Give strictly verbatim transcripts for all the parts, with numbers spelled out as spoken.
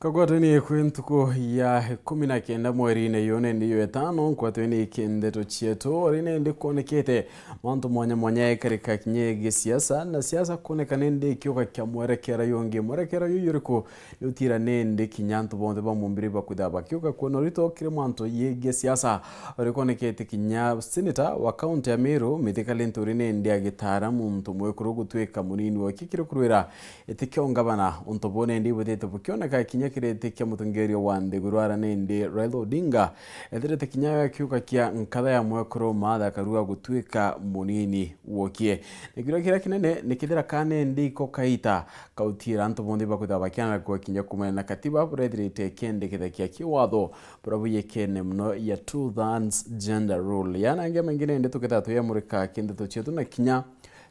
Kagwateni kwi ntuku ya ikumi na kenda mweriine yuu nindi yo itano, nkwatweni ki ndeto cietu. Uri nindi kwonekete mantu mwanya mwanya ekarika kinya gi siasa, na siasa kwoneka nindi ikiuga kia mwerekera yungi. Mwerekera yuyu uriku? Ni utira nindi kinya antu bonthe ba mumbiri bakwitha bakiuga kwona urito kiri mantu yegi siasa. Uri kwonekete kinya senator wa kaunti ya Meru, Mithika Linturi, nindi agitara muntu mwekuru gutwika munini wa kikiri kurwira iti kia ungavana. Untu buu nindi ibwithite bukioneka kinya kiri iti kia mutongeria wa nthiguru ara nindi Raila Odinga ethirite kinya we akiuga kia nkatha ya mwekuru Martha Karua gutwika munini wokie. Na kiuria kiria kinene ni kethira ka nindi iko kaita kautira antu bonthe bakwitha bakianagua kinya kumena na katiba burethirite kiendekethakia kiwatho bura buyekene muno ya two thirds gender rule. Yana angi maingi nindi tuketha tuyamurika kindeto cietu na kinya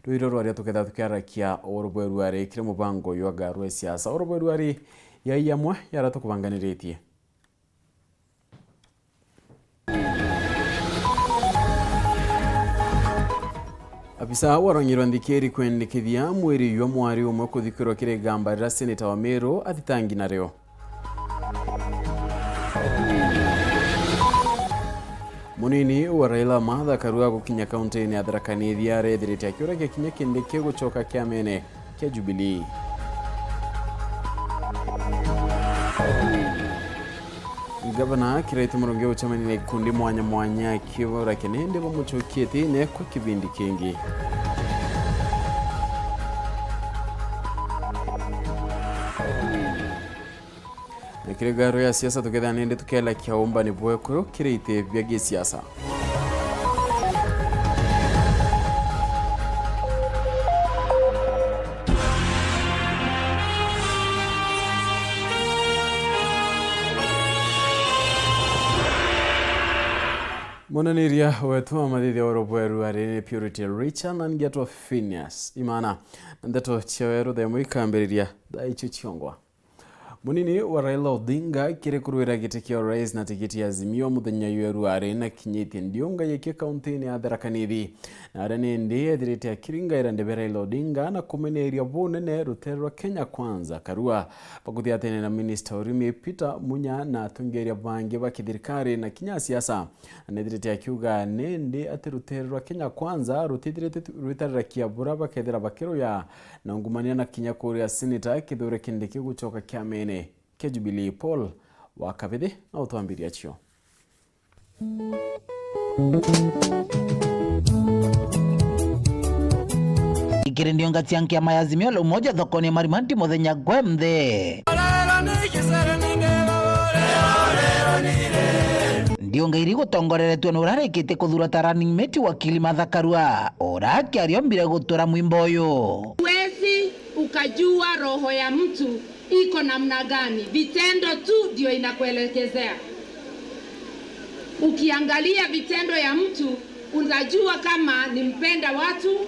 Rwiro rwaria tuketha tukiarakia oro bweru ari kiri mubango ywa Garu ya siasa. Oro bweru ari yai amwe yara tukubanganiritie. Abisa warongirwa nthikiri kwendekithia mwiri ywa mwari umwe kuthikirwa kiri igamba riria seneta wa Meru athitangi nario. Munini wa Raila Martha Karua gukinya kaunti-ini ya Tharaka Nithi arethirite akiuragia kinya kindi kigucoka kiamene kia Jubilee. Gavana Kiraitu Murungi ucemania na ikundi mwanya mwanya akiuragia nindi bamucokie itine kwa kibindi kingi. Na kiri Garu ya siasa tukethira nindi tukelakia umbani bwekuru kiri iti bia gisiasa. Munaniria wetu wa mathithia oro bweru ari ni Purity Richard na ngetwa Phineas Imana. Na ndeto cia weru themu ikambiriria thaa icio ciongwa. Munini wa Raila Odinga kiri kurwira giti kia urais na tikiti ya Azimio muthenya yweru ari na kinyitie ndiunga yeke kaunti-ini ya Tharaka Nithi. Na aria nindi ethirite akiringaira ndebe Raila Odinga na kumeneria bunene rutere rwa Kenya Kwanza. Karua bakuthiatene na minista urimi Peter Munya na atongeria bangi ba kithirikari na kinya siasa. Nethirite akiuga nindi ati rutere rwa Kenya Kwanza rutithirite tu-, rwitarirakia bura bakethira bakiruya na ungumania na kinya kuria seneta Kithure Kindiki gucoka kiamene kia Jubilee. Paul wa Kabithi na utwambiria cio. Ikiri ndiunga cia nkiama ya Azimio la Umoja thokoni ya Marimanti muthenya gwe nthe. Ndiunga iri gutongoreretue ni urarikitie kuthurwa ta running mate wa Kilima Thakarua, ura akiaria ombire gutura mwimbo uyu. Huwezi ukajua roho ya mtu iko namna gani, vitendo tu ndio inakuelekezea. Ukiangalia vitendo ya mtu, unajua kama ni mpenda watu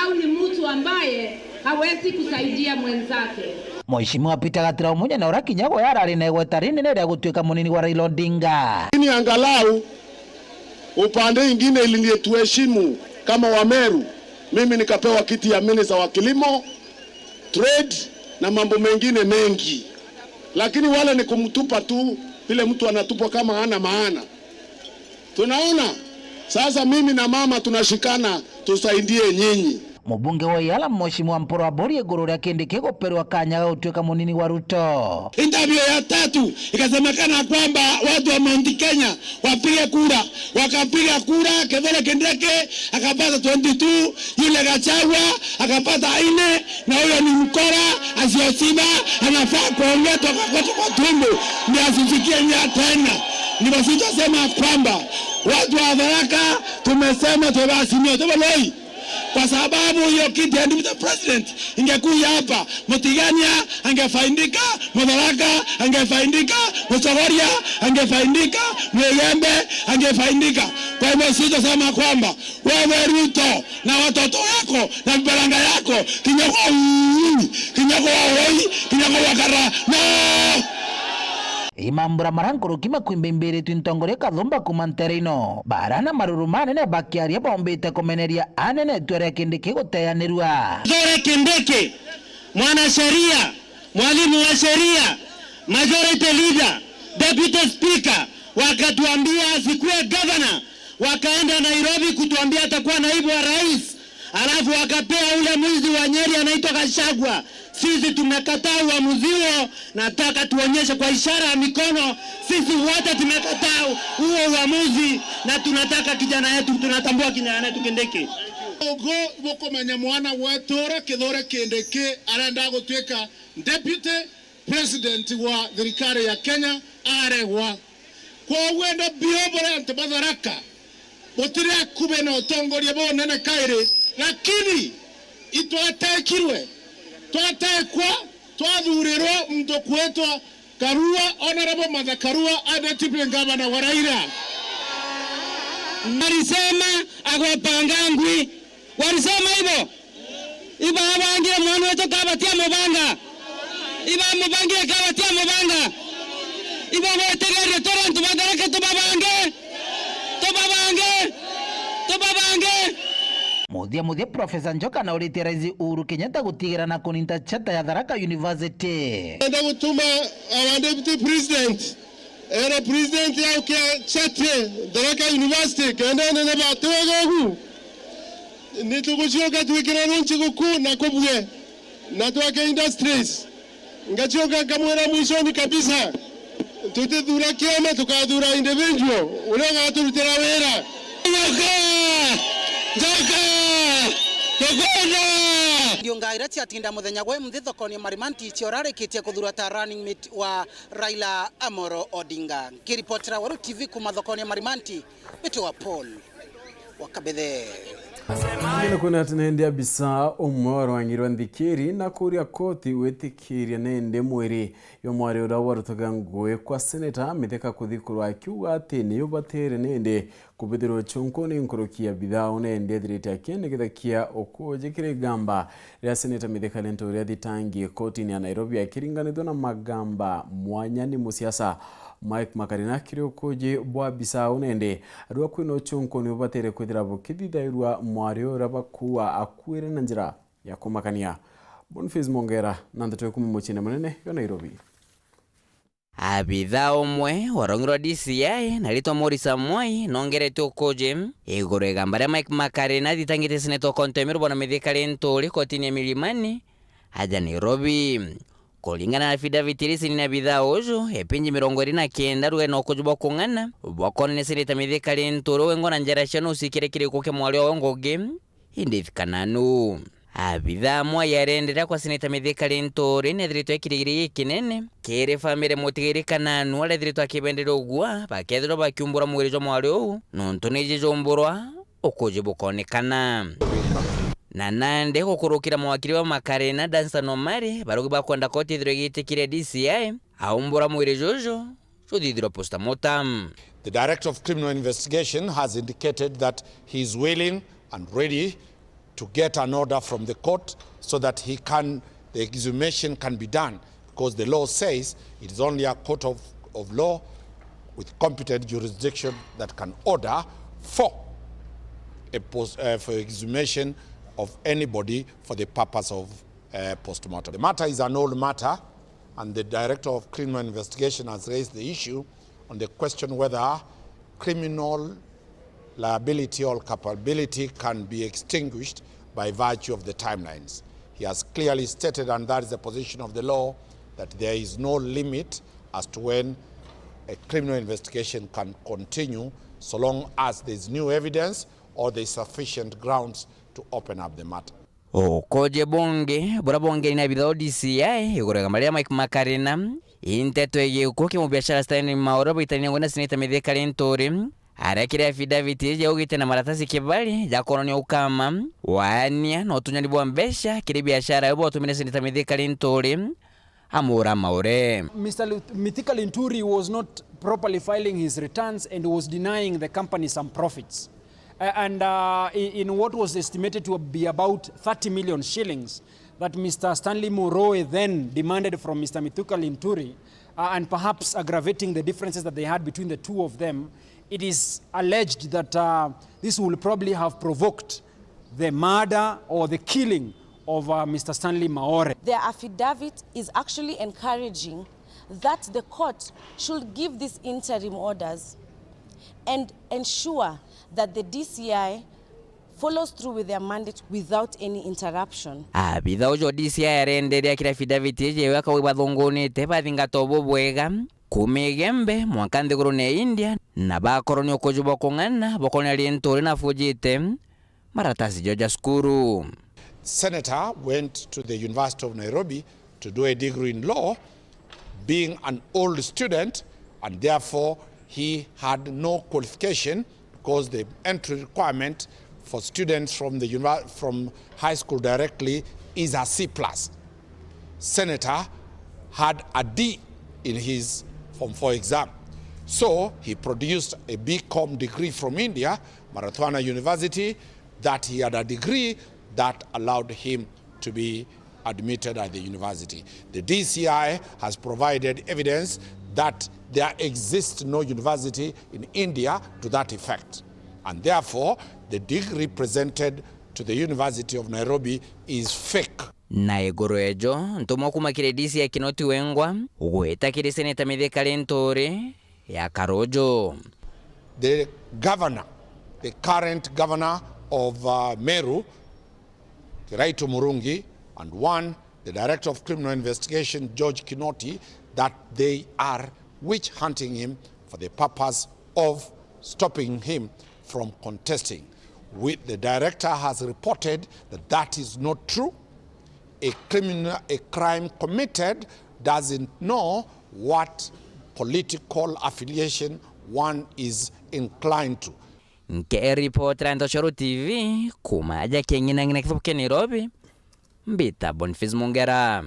au ni mtu ambaye hawezi kusaidia mwenzake. Mheshimiwa Peter Gatira Umunya na ura kinya gwe arari na igweta rinene ria gutuika munini wa Raila Odinga. Lakini angalau upande ingine ilinituheshimu kama Wameru, mimi nikapewa kiti ya minister wa kilimo, trade na mambo mengine mengi, lakini wale ni kumtupa tu vile mtu anatupwa kama hana maana. Tunaona sasa, mimi na mama tunashikana tusaidie nyinyi. Mubunge wa Iala, Mheshimiwa Mpuru Aburi, iguru ria Kindiki guperwa kanya ga gutuika munini wa Ruto. Interview ya tatu ikasemekana kwamba watu wa Mount Kenya wapige kura, wakapiga kura, Kithure Kindiki akapata twenty two, yule Gachagua akapata nne, na huyo ni mkora asioshiba, anafaa kuongetwa kwa, kwa, kwa tumbo, ndio asifikie nia tena. Ndivyo sitasema kwamba watu wa Tharaka tumesema tuwe Azimio, tuwe Loi. Kwa sababu hiyo kiti ya deputy president ingekuja hapa, Mutigania angefaidika, Mutharaka angefaidika, Muchogoria angefaidika, Mwigembe angefaidika. Kwa hivyo sitasema kwamba wewe Ruto na watoto wako na vibaranga yako, kinya kwa ui, kinya kwa oi, kinya kwa wakara, no! Imambura mara nkuruki makwimba imbiritwe ntongoria Kathumba kuma ntere ino. Bara na maruru manene bakiaria bombite kumeneria anene itua ria Kindiki guteanirua. Kithure Kindiki, mwanasheria, mwalimu wa sheria, Majority leader, deputy speaker, wakatuambia asikuwe governor, wakaenda Nairobi kutuambia atakuwa naibu wa rais, alafu wakapea ule mwizi wa Nyeri anaitwa Gachagua. Sisi tumekataa uamuzi huo, nataka tuonyeshe kwa ishara ya mikono, sisi wote tumekataa huo uamuzi, na tunataka kijana yetu, tunatambua kijana yetu Kindiki. Ugu bukumenya mwana wetu uria Kithure Kindiki arenda gutwika deputy president wa thirikari ya Kenya aregwa. Kwoguo ende biu buri antu ba Tharaka, butiri akubi na utongoria bunene kairi, lakini itwatekirwe, twatekwa, twathurirwa muntu kwitwa Karua, Honorable Martha Karua, a deputy governor wa Raila. Walisema agwapanga ngwi. Walisema hivyo? Ibabangire mwana wetu kabati ya mubanga. Ibamubangire kabati ya mubanga. Ibagwetegeria turi antu ba Tharaka tubabange. Tubabange. Tubabange. Muthia muthia, Professor Njoka nauritie Rais Uhuru Kenyatta gutigira na kuninta charter ya Tharaka University. Enda gutuma our deputy president, era president yaukia charter Tharaka University, kenda nene batiwega ugu. Nitugucoka twikire runchi guku na kubue, na twake industries. Ngacoka nkamwira mwishoni kabisa, tutithura kiama, tukathura individual uria ugaturutira wira. Njoka! Njoka! Tukwenda! Ndiunga iria ciatinda muthenya gwe muthi thokoni ya Marimanti cio urarikitie kuthura ta running mate wa Raila Amolo Odinga. Nkiripotera Weru T V kuma thokoni ya Marimanti, Mbitwa Paul wa Kabithe. Ngene kwona ati nende abisa umwe warwangirwe nthikiri na kuria koti gwitikiria nende mwiri yo mwari uria warutaga ngui kwa seneta Mithika kuthikurwa, akiuga ati ni ubatere nende kubithirwa chunku ni nkuruki ya bithaa nende ethirite akiendegethakia ukuji kiri gamba riria seneta Mithika Linturi athitangie kotini ya Nairobi akiringanithua na magamba mwanya ni musiasa. Mike Makarina kiri ukuji bwa bisau nende arua kwina uchunku ni ubatere kwithira bukithithairua mwari uria bakua akuire na njira ya kumakania. Boniface Mongera na ndeto ikumi muciine munene yo Nairobi. Abitha umwe warongirwa D C I na ritwa Morris Amwai nongerete ukuji iguru igamba ria Mike Makarina athitangite seneta wa kaunti ya Meru bwana Mithika Linturi kotini ya Milimani aja Nairobi. Kuringana na affidavit iria icini na bithaa uju, epinji mirongo iri na kenda rugai na ukuju bwa kung'ana bwa kwonania seneta Mithika Linturi wengwa na njara cia nusu ikiri kiriko kia mwari owe ngugi, Edith Kananu. Abithaa amwe yarendera kwa seneta Mithika Linturi nethiritwe ekirigiri gikinene kiri family mutigiri Kananu aria ethiritwe akibenderwa ugua bakethirwa bakiumbura mwiri jwa mwari uu nontu ni jijumburwa ukuji bukonekana. Na nandi gukurukira mawakiri ba Makarina, Danstan Omari, barugi bakwenda koti ithirwe igitikiria D C I aumbura mwiri juju juthithirwa postmortem. The Director of Criminal Investigation has indicated that he is willing and ready to get an order from the court so that he can, the exhumation can be done, because the law says it is only a court of, of law with competent jurisdiction that can order for a pos-, uh, for exhumation of anybody for the purpose of, uh, postmortem. The matter is an old matter, and the Director of Criminal Investigation has raised the issue on the question whether criminal liability or culpability can be extinguished by virtue of the timelines. He has clearly stated, and that is the position of the law, that there is no limit as to when a criminal investigation can continue, so long as there is new evidence or there is sufficient grounds to open up the matter. Ukoje bungi buria bongeri na abitha o D C I iguru ya maria Mike Makarina, i nteto igie gikuo kia mubiashara Stanley Maore baitania ngugi na seneta Mithika Linturi, arekire affidavit iji yaugite na maratasi kibali ja kwonania ukama, waania na utunyani bwa mbeca kiri biashara iu bwatumire seneta Mithika Linturi amura Maore. Mister Lut-, Mithika Linturi was not properly filing his returns and was denying the company some profits. Uh, and, uh, i-, in what was estimated to be about thirty million shillings that Mister Stanley Moroe then demanded from Mister Mithika Linturi, uh, and perhaps aggravating the differences that they had between the two of them, it is alleged that, uh, this will probably have provoked the murder or the killing of, uh, Mister Stanley Maore. Their affidavit is actually encouraging that the court should give these interim orders and ensure that the D C I follows through with their mandate without any interruption. Abitha uju wa D C I arenderia kiri affidavit iji iwe akauga ibathungunite bathingata ubu bwega, kuuma Igembe mwanka nthigurune ya India, na bakorwo ni ukuju bwa kung'ana, bokorwo ni aria nturi na bujite maratasi jo ja cukuru. Senator went to the University of Nairobi to do a degree in law, being an old student, and therefore he had no qualification because the entry requirement for students from the univer-, from high school directly is a C plus. Senator had a D in his Form four exam. So he produced a B Com degree from India, Marathwada University, that he had a degree that allowed him to be admitted at the university. The D C I has provided evidence that there exists no university in India to that effect, and therefore the degree presented to the University of Nairobi is fake. Na iguru ejo, ntumwa kuuma kiri D C I Kinoti Wengwa gwita kiri Seneta Mithika Linturi ya Karuju. The governor, the current governor of, uh, Meru, Kiraitu Murungi, and one, the director of criminal investigation, George Kinoti, that they are witch hunting him for the purpose of stopping him from contesting. We, the director has reported that that is not true. A criminal, a crime committed doesn't know what political affiliation one is inclined to. Nkiripotera Ntoshoro T V kuuma aja King'inang'ina kibuku kia Nairobi, mbita Boniface Mungera.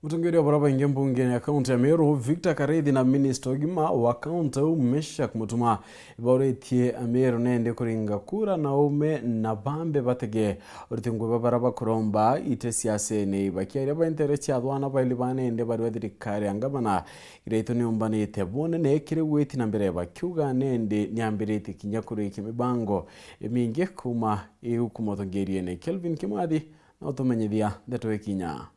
Mutongeria wa baria baingi mbungene ya kaunti ya Meru, Victor Karithi, na minista ugima wa kaunti au, Meshack Mutuma, ibauritie Ameru nende kuringa kura na ume na bambe batege uriti ngugi bwa baria bakuromba ite siasene. Bakiaria ba ntere cia athwana baili ba nende bari ba thirikari ya ngavana, Kiraitu niumbanite bunene kiri gwiti na mbere, bakiuga nende niambiritie kinya kurikia mibango imingi kuuma iu kuuma utongeriene. Kelvin Kimathi na utumenyithia ndeto ikinya.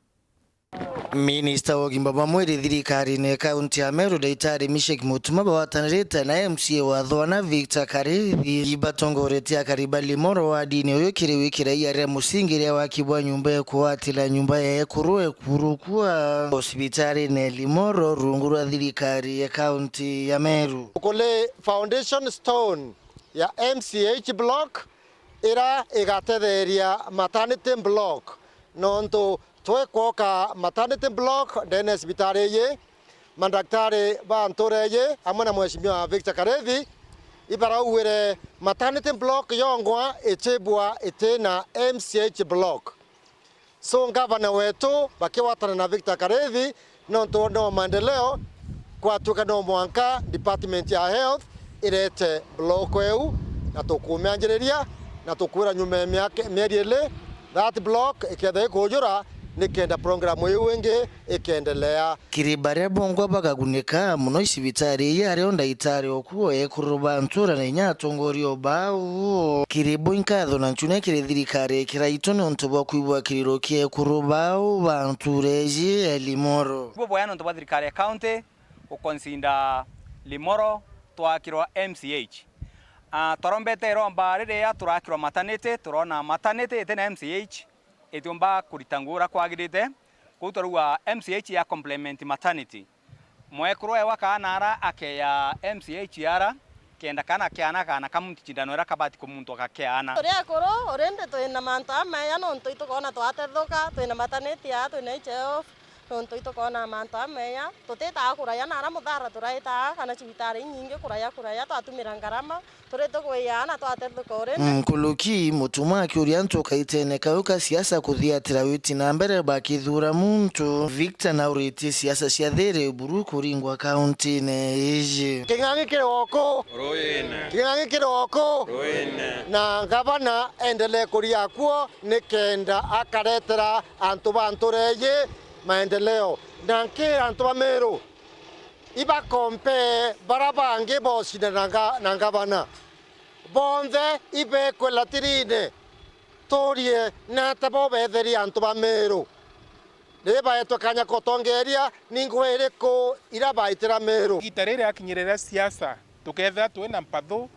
Minista wa ugima bwa mwiri thirikarine ya kaunti ya Meru, Daitari Meshack Mutuma, bagwatanirite na M C A wa Thwana, Victor Karithi, ibatongoretie akari ba Limoro wadine uyu kiri wikira iria ria musingi ria waki bwa nyumba ya kugwatira nyumba ya ekuru ekurukua osibitarine Limoro rungu rwa thirikari ya kaunti ya Meru. Tukule foundation stone ya M C H block ira igatetheria maternity block, nontu twekwoka maternity block ndene ya cibitari iyi, mandaktari ba ntura iyi amwe na Mheshimiwa Victor Karithi ibarauwire maternity block yongwa icibwa itina M C H block. So, ngavana wetu bakigwatana na Victor Karithi, nontu no maendeleo, kwatuika no mwanka department ya health irete block iu, na tukumianjiriria, na tukwira nyuma ya miaka, mieri ili, that block iketha ikujura, nikenda program iu ingi ikendelea. Kiri baria bongwa bagagunika mono i cibitari iji, ario ndaitari okuo, ekuru ba ntura na inya atongoria o bau. Kiri bo inkatho na nchunia kiri thirikari ya Kiraitu niuntu bwa kwibwa kiriro kia ekuru bau ba ntura iji ya Limoro. Buboya niuntu bwa thirikari ya county guconsider Limoro twakirwa M C H. Ah, twarombete iromba riria turakirwa maternity, turona maternity iti na M C H, itiumba kurita ngugi uria kwagirite. Kou twarauga M C H ya complement maternity. Mwekuru ewa kaana ara akeya M C H ara, kenda kaana keana kaana ka muntu cindano iria kabati kumuntwa gakeana. Turi akuru, urindi twina mantu ameya nontu itukoona twatethuka, twina maternity aa, twina H F, nontu itukoona mantu ameya. Tutitaga kuraya na ara muthara turaitaa, kana cibitari inyingi kuraya, kuraya, twatumira ngarama. Turi tugwiya na twatethuka urindi. Nkuruki, Mutuma akiuria antu kaitene kau ka siasa kuthiatira witi na mbere bakithuura muntu. Victor nauritie siasa cia thiri buru kuringwa kauntine iji. King'ang'i kiri oku. Ruine. King'ang'i kiri oku. Ruine. Na ngavana endelee kuria kuo nikenda akaretera antu ba ntura iji maendeleo. Na nkira antu ba Meru, ibakompe bara bangi bocindana na nga-, na ngavana. Bonthe ibekwe latirine. Turie, nata bo betherie antu ba Meru? Riria baetwe kanya ka utongeeria, ni ngugi iriku iria baitira Meru? Igita riri riakinyire ria siasa, tukethira twi na mpathu,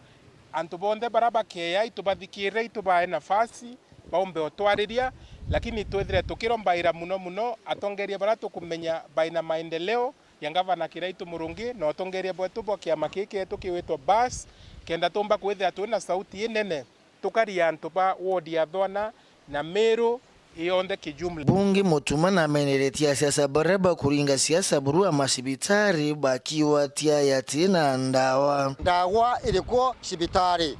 antu bonthe baria bakeeya itubathikirire, itubae nafasi, baumbe utwariria, lakini twithire tukirombaira muno muno atongeeria baria tukumenya baina maendeleo ya ngavana Kiraitu Murungi na utongeeria bwetu bwa kiama kii kietu kiwitwa bas, kenda tumba kwithira twi na sauti inene. Tukaria antu ba ward ya Thwana na Meru yonthe kijumla. Bunge Mutuma nameneretie asiasa baria bakuringa siasa buru a macibitari bakiuga ati aya ati na ndawa. Ndawa iri kuo cibitari,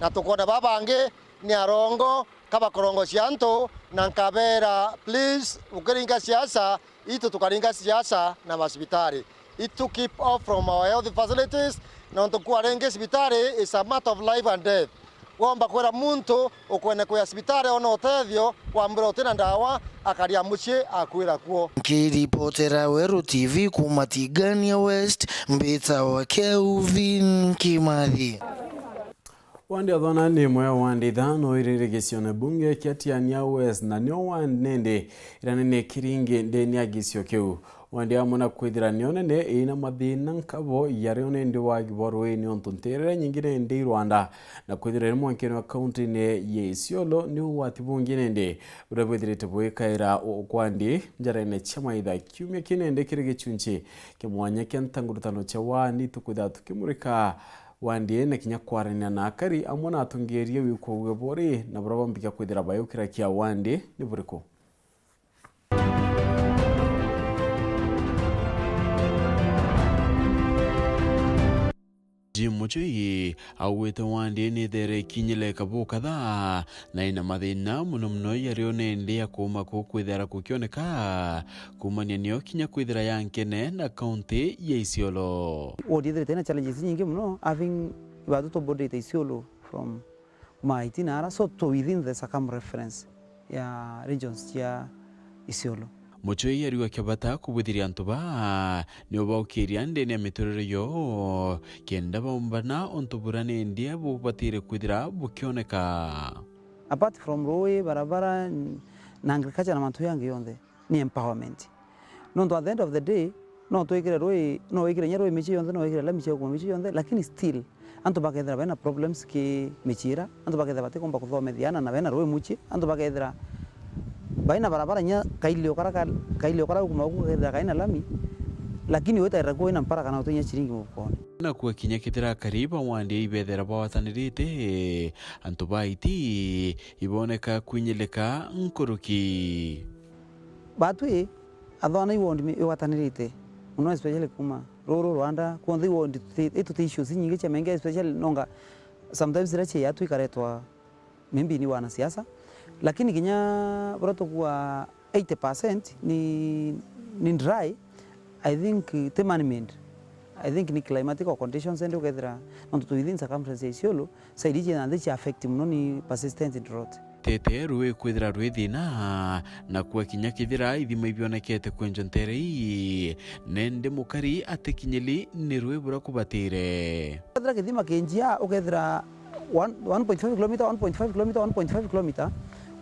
na tukoona babangi ni arongo ka bakorongocia antu, na nkabeera, please, bukiringa siasa, itu tukaringa siasa na macibitari. Itu keep off from our health facilities, nontu kwa ringi cibitari is a matter of life and death. Womba kwira muntu ukwene kuya cibitari one utethio, wambira uti na ndawa, akaria mucii akwira kuo. Nkiripotera Weru T V kuuma Tigania West, mbitawa Kelvin Kimathi. Wandi ya Thwana ni imwe ya wandi ithano iri gicione bunge kia Tiania West, na nio wandi nende iria nene kiringi ndene ya gicio kiu. Wandi amwe na kwithira nio nene ina mathina nkabo yario nende wagi bwa rui niontu nterere nyingi nende i Rwanda, na kwithira iri mwankene wa kaunti-ini ya Isiolo ni ugwati bungi nende buria bwithirite buikaira u-, kwandi njarene cia maitha. Kiumia kii nende kiri gichunchi kia mwanya kia ntangurutano cia wandi tukwithira tukimurika wandi na kinya kwarania na akari amwe na atongeeria wikwa uge bori na buria bambikia kwithira bayukira kia wandi ni buriku. Jim Muchui augite wandi ni ithere ikinyile kabu kadhaa na ina mathina muno muno yario nende ya kuuma kuu kwithira gukioneka. Kuumania nio kinya kwithira ya nkene na kaunti ya Isiolo. Ward ithirite ina challenges nyingi muno, having ibatu tubodete Isiolo from kuma eighteen ara, so to within the circumference ya regions cia Isiolo. Mucwei ariuga kia bata kubwithiria antu baa ni ubaukiria ndene ya miturire yoo, kenda baumbana untu buria nindi bubatire kwithira bukioneka. Apart from rui, barabara, n-, na agriculture na mantu yangi yonthe, ni empowerment. Nontu at the end of the day, no twikire rui, no wikire nya rui mici yonthe, no wikire lami cia gukuma mici yonthe, lakini still, antu bakethira bena problems ki mici ira, antu bakethira batikomba kuthomethia ana na bena rui muci, antu bakethira baina barabara nya kailio kara ka-, kailio kara gukuma guku kethira kaina lami, lakini witarira kuo wina mpara kana utinya ciringi mufukone. Na kuo kinya kethira akari ba wandi ibethira bawatanirite, antu ba iti iboneka kwinyilika nkuruki. Batwi, athwana i ward mi-, igwatanirite muno, especially kuma Ruru, Rwanda, kwonthe i ward tuti-, i tuti issues inyingi cia menge, especially nonga sometimes ira cia yatu ikaretwa maybe ni wanasiasa, lakini kinya buria tukua eighty percent ni, ni dry, I think ti man-made. I think ni climatical conditions, and ukethira nontu tu within circumference ya Isiolo, side iji na nthi cia affect muno ni persistent drought. Tete rui kwithira rwi thina, na kuo kinya kithira ithima ibionekete kwenjwa ntere ii, nende mukari atikinyili ni rui buria kubatire. Ukethira kithima kinjia, ukethira one, one point five kilometer, one point five kilometer, one point five kilometer,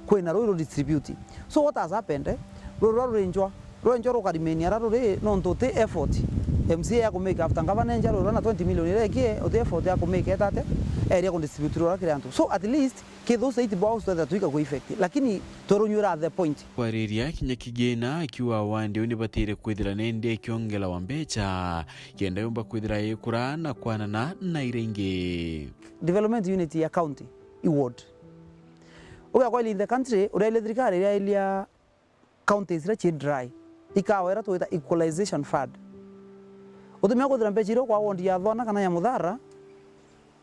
kwina rui ru distribute. So what has happened, eh? Rui ruria rurinjwa, rwenjwa rukarimenia ara ruri, nontu uti effort M C A ya kumake after ngavana enja rui ruria na twenty million iria ekie, uti effort ya kumake etate, area ku distribute rura kiri antu. So at least, kethira those eight boreholes twethira twika ku effect, lakini twerunywira at the point. Kwariria kinya kigina akiuga wandi uu ni batire kwithira nindi ikiongelawa mbecha, kenda yumba kwithira ikura na kwanana na iria ingi. Development unit ya county i ward. Ugia kweli in the country, uria ile thirikari iria ilia counties iria ci dry, ikawa iria twita equalization fund. Utumia kwithira mbecha iria ukwa ward ya Thwana kana ya Muthara,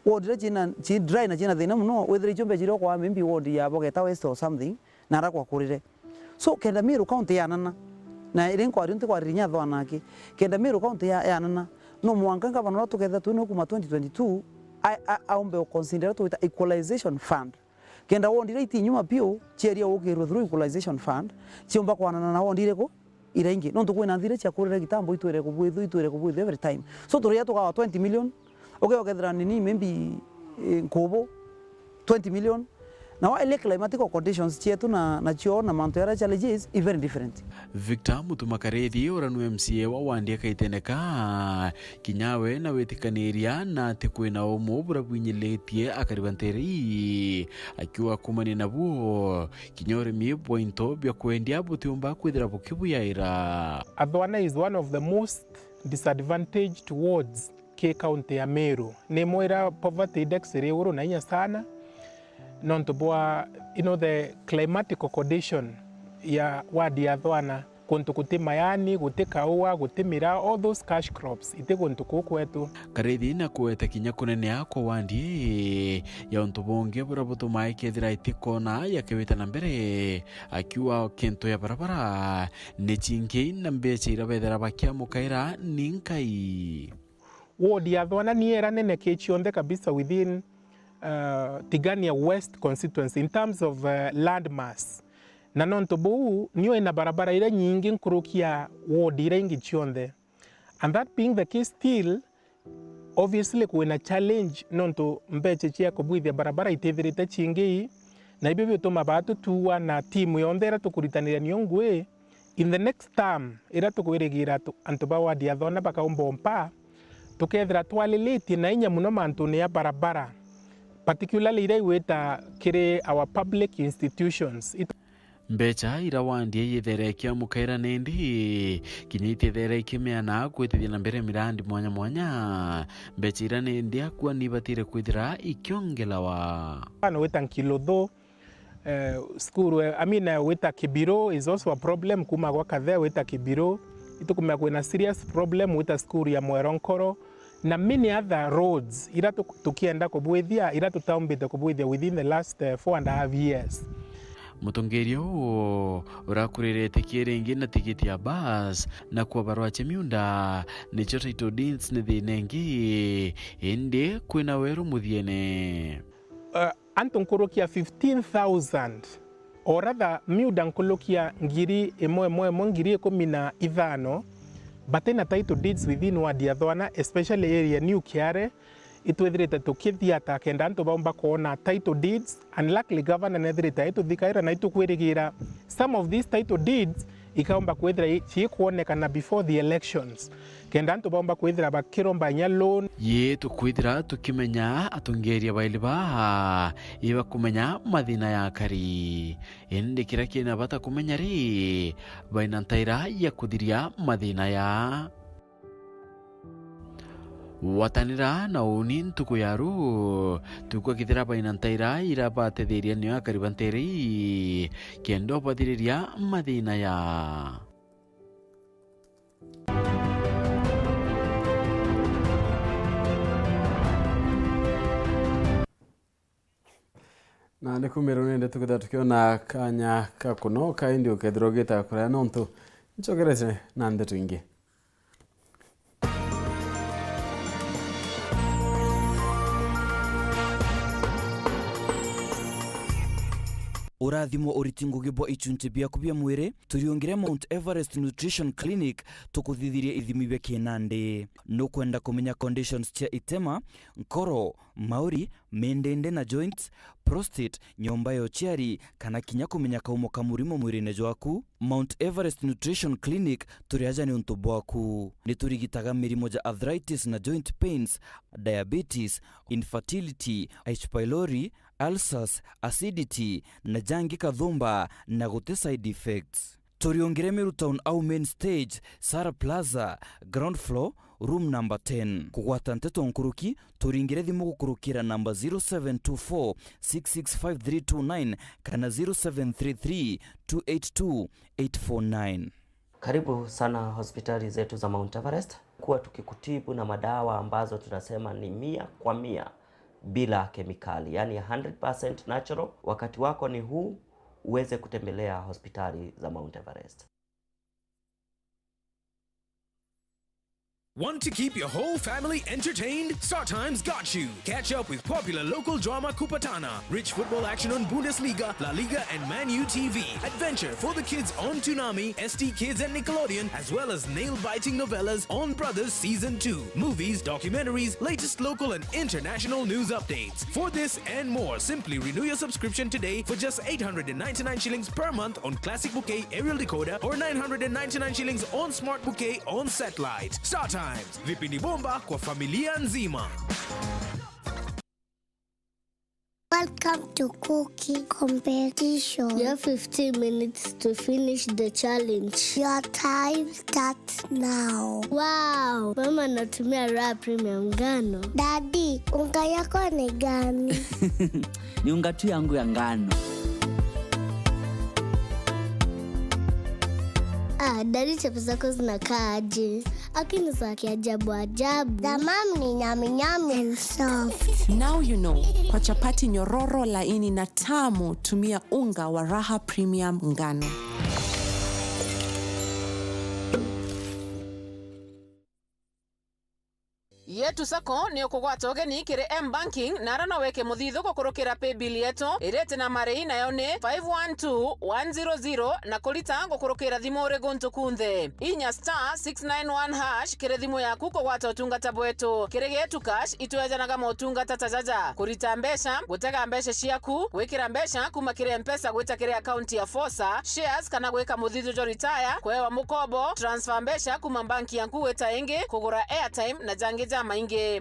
ward iria cina, ci dry na cina thina muno, withira icio mbecha iria ukwa maybe ward ya Bogeta West or something, na ara kwakurire. So, kenda Meru County yanana, na iri nkwaria nti kwariria nya Thwana aki, kenda Meru County ya, yanana, no mwanka ngavana uria tukethira twina kuma twenty twenty-two, a, a, aumbe uconsider twita equalization fund. Kenda ward iria iti nyuma piu, cieria gukirwe through equalization fund, ciumba kwanana na ward iriku? Iria ingi. Nontu kwina nthi iria ciakurire kitambo, itwire kubwithu, itwire kubwithu every time. So, turiria tugawa twenty million, uge ukethira nini, maybe, eh, nkubu, twenty million, Na wa ile climatical conditions cietu na, na cio na mantu yara challenges i very different. Victor Mutuma Karethi, uria ni M C A wa wandi ya Kaiteneka, kinya we na witikaniria na ati kwina umu buria bwinyilitie akari ba nteere ii, akiuga kumania nabuo, kinya urimi bwa into bia kwendia butiumba kwithira bukibuyaira. Athwana is one of the most disadvantaged wards ki county ya Meru. Ni imwe iria poverty index iri iguru na inya sana, nontu bwa, you know, the climatical condition ya ward ya Athwana. Kuntu guti mayani, guti kaua, guti miraa, all those cash crops, iti guntu kuu kwetu. Karithi na kugweta kinya kunenea kwa wandi ii ya untu bungi buria butumaa ikethira itikona ya kiwita na mbere, akiuga kintu ya barabara ni cingi na mbecha iria bethira bakiamukaira ni nkai. Ward ya Thwana ni iria nene ki cionthe kabisa within uh, Tigania West constituency in terms of uh, land mass. Na nontu buu, nio ina barabara iria nyingi nkuruki ya ward iria ingi cionthe. And that being the case still, obviously kwina challenge nontu mbecha cia kubwithia barabara itithirite cingi, na ibio biutuma batutua na timu yonthe iria tukuritaniria nio ngui, in the next term iria tukwirigira tu- antu ba ward ya Thona bakaumba umpa, tukethira twalilitie na inya muno mantune ya barabara, particularly iria igwita kiri our public institutions. It- Mbecha ira wandi ii yithere ikiamukaira nindi, kinya itithere ikimeana kwitithia na mbere mirandi mwanya mwanya. Mbecha ira nindi akua nibatire kwithira ikiongelawa. Mfano wita Nkiluthu, eh, school, eh, I mean, eh, wita Kibiro is also a problem, kuma gwa Kathea wita Kibiro. Itukumenya kwina serious problem wita school ya Mwero Nkoro, na many other roads ira tu- tukienda kubwithia, ira tutaumbite kubwithia within the last, eh, four and a half years. Mutongeria uu urakuririte kiringi na tigiti ya bus na kwa barua cia miunda, nicio title deeds ni thina ingi, indi kwina weru muthiene. Uh, antu nkuruki ya fifteen thousand, or rather, miuda nkuruki ya ngiri imwe imwe imwe, ngiri ikumi na ithano, batina title deeds within ward ya Thwana, especially area New Kiare, itwithirite tukithiata kenda antu baumba kwona title deeds, and luckily governor nethirite aituthikaira na itukwirigira some of these title deeds ikaumba kwithira i- ciikwonekana before the elections, kenda antu baumba kwithira bakiromba inya loan. Yii tukwithira tukimenya atongeria baili baa ibakumenya mathina ya akari. Indi kiria kina bata kumenya ri, baina ntaira ya kuthiria mathina ya. Gwatanira na uuni ntuku ya ruu, tukwakithira baina ntaira iria batethiria nio akari ba nteere ii, kenda ubathiriria mathina ya. Na ni kumira nende tukethira tukiona kanya ka kunoka, indi ukethira ugita kuraya nontu ncokerete na ndeto ingi. Urathimo uriti ngugi bwa ichunchi biaku bia mwiri, turiungire Mount Everest Nutrition Clinic tukuthithirie ithimi bia kinandi. Nukwenda kumenya conditions cia itema, nkoro, mauri, mindindi na joints, prostate, nyomba ya uciari, kana kinya kumenya kaumo ka murimo mwirine jwaku? Mount Everest Nutrition Clinic turi aja niuntu bwaku. Ni turigitaga mirimo ja arthritis na joint pains, diabetes, infertility, H. pylori, ulcers, acidity, na jangi kathumba na guti side effects. Turiungire Meru Town au main stage, Sara Plaza, ground floor, room number ten. Kugwata nteto nkuruki, turingire thimu gukurukira namba zero seven two four six six five three two nine kana zero seven three three two eight two eight four nine. Karibu sana hospitali zetu za Mount Everest. Kuwa tukikutibu na madawa ambazo tunasema ni mia kwa mia bila kemikali, yani hundred percent natural. Wakati wako ni huu, uweze kutembelea hospitali za Mount Everest. Want to keep your whole family entertained? StarTime's got you. Catch up with popular local drama Kupatana, rich football action on Bundesliga, La Liga, and Man U T V, adventure for the kids on Toonami, S T Kids, and Nickelodeon, as well as nail-biting novellas on Brothers Season two, movies, documentaries, latest local and international news updates. For this and more, simply renew your subscription today for just eight hundred and ninety-nine shillings per month on Classic Bouquet aerial decoder or nine hundred and ninety-nine shillings on Smart Bouquet on satellite. StarTimes, vipindi bomba kwa familia nzima. Welcome to cooking competition. You have fifteen minutes to finish the challenge. Your time starts now. Wow, mama anatumia Raha Premium ngano. Daddy, unga yako ni gani? Ni unga tu yangu ya ngano. Ah, daddy, chapati zako zinakaa aje? Lakini za kiajabu ajabu. The mom ni nyami nyami and soft. Now you know, kwa chapati nyororo, laini na tamu, tumia unga wa Raha Premium ngano. Yetu Sacco ni ukugwata ugeni kiri M-Banking na ara no wike muthithu gukurukira paybill yetu iriti na marei, nayo ni five one two one zero zero, na kurita gukurukira thimu uri guntu kunthe. Inya star six nine one hash kiri thimu yaku kugwata utungata bwetu. Kiri Getu Cash itwejanaga motungata ta jaja: kurita mbeca, gutega mbeca ciaku, gwikira mbeca kuma kiri M-Pesa gwita kiri akaunti ya Fosa, shares kana gwika muthithu jwa retire, kwewa mukobo, transfer mbeca kuma banki yaku gwita ingi, kugura airtime na jangi jamaingi.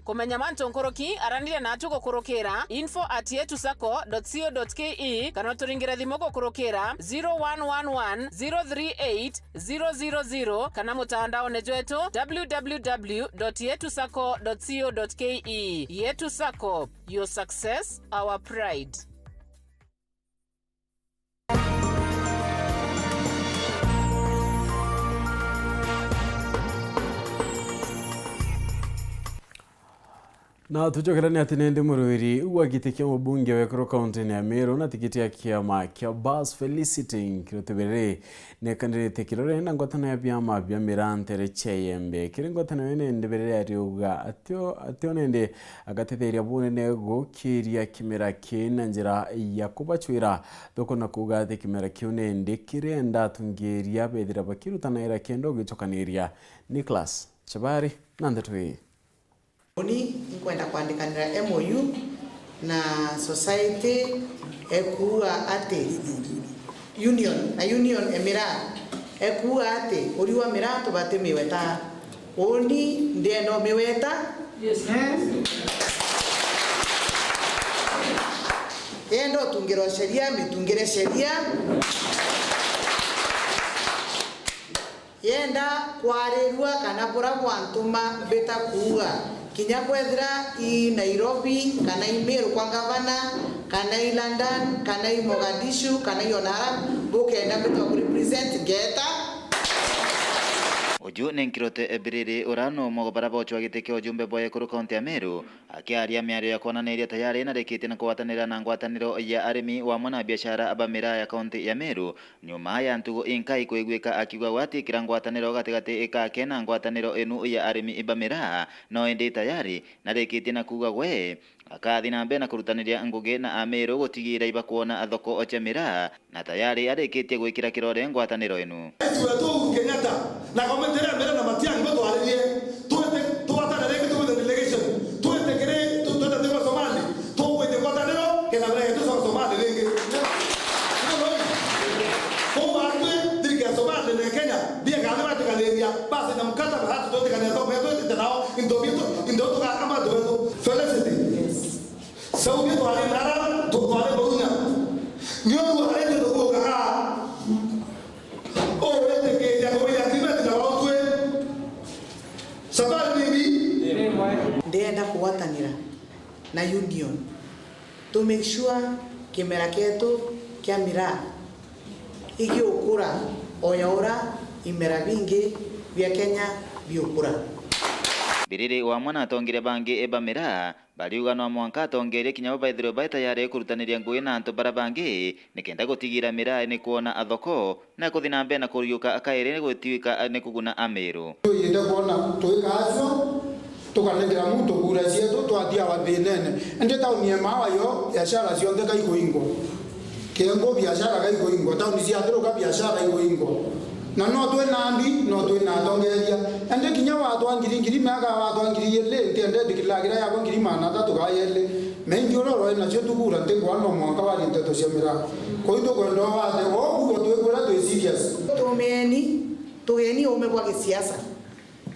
Kumenya mantu nkuruki, araniria natu gukurukira info at yetu sacco dot co dot ke kana uturingire thimu gukurukira zero one one one zero three eight zero zero zero kana mutandaone jwetu w w w dot yetu sacco dot co dot ke. Yetu Sacco, your success, our pride. Na tucokerane ati nindi murwiri wa giti kia mubunge wa ekuru kaunti-ini ya Meru na tikiti ya kiama kia Bas Felicity Nkiruti Biriri nekanirite kirore na ngwatano ya biama bia miraa ntere cia Iembe. Kiri ngwatano ii nindi Biriri ariuga atio, atio nindi agatetheria bunene gukiria kimera kii na njira ya kubacwira thoko na kuuga ati kimera kiu nindi kirenda atungiria bethira bakirutanaira kenda ugicokaniria. Nicholas Chabari na ndeto ii. Uni nkwenda kwandikanira M O U na society ekuuga ati union, na union e miraa, ekuuga ati uri wa miraa tubati miweta. Uni ndienda umiweta. Yes. Yenda utungirwa sheria, mitungire sheria. Yenda kwarirua kana bura bwantuma mbita kuuga, kinya kwethira i Nairobi, kana i Meru kwa ngavana, kana i London, kana i Mogadishu, kana i onara, bukenda mbitwa ku represent, ngeeta. Uju ni Nkiruti Biriri, ura ni umwe wa bara bocwa giti kia ujumbe bwa ekuru kaunti ya Meru, akiaria miario ya kwonaniria tayari narikitie na kugwatanira na ngwataniro ya arimi wamwe na biashara ba miraa ya kaunti ya Meru, nyuma ya ntugo inkai kwiguika akiuga gwe ati kira ngwataniro gatigati kake na ngwataniro inu ya arimi ba miraa, no indi tayari narikitie na kuuga gwe akathi na mbere na kurutaniria ngugi na Ameru gutigira ibakwona thoko cia miraa, na tayari arikitie gwikira kirore ngwataniro inu. Rais wetu Uhuru Kenyatta na kaumite ria mbere na Matiang'i batwaririe, twite tugwatane ringi, tugwite delegation, twite kiri, tu-, twite tugwe Somali, tugwite ngwataniro, kenda mbere yetu Somali ringi. Kou batwi thirikari ya Somali na Kenya, bia kathi batikaniria, basi na mkataba hatu tutikania thoko yetu, twite nao, into bitu, into tuga ama tuwetu. Felicity. Saudi twari nara, tu-, twari baunya. Niundu ari ntuguka a, owitikiria kumeria agreement na wao twi. Safari bibi. Ndienda kugwatanira na union to make sure kimera kietu kia miraa igiukura o ya ura imera bingi bia Kenya biukura. Biriri wamwe na atongeria bangi ba miraa bariuga no mwanka atongeria kinya bo baithirwe bai tayari kurutaniria ngugi na antu bara bangi nikenda gutigira miraa ni kwona athoko na kuthi na mbere na kuriuka akairi ni gwituika ni kuguna Amiru. Twiyite kwona twika acio tukanengera muntu kura cietu twathia wathinene. Indi tauni ya Mawa yo biashara cionthe kaikuingwa. Kiengo biashara gaikuingwa, tauni ciathiruka biashara ikuingwa. Na no twi na mbi, no twi na atongeria. Indi kinya watwa ngiri ngiri miaka watwa ngiri ili, ntiendete kila kira yakwa ngiri magana athatu gaa yeli. Mengi uria uroi nacio tugura ntikwona no mwanka warie nteto cia miraa. Kwou tukwenda wate, woguo twikwira twi serious. Tumieni, tugeni uume bwa gisiasa.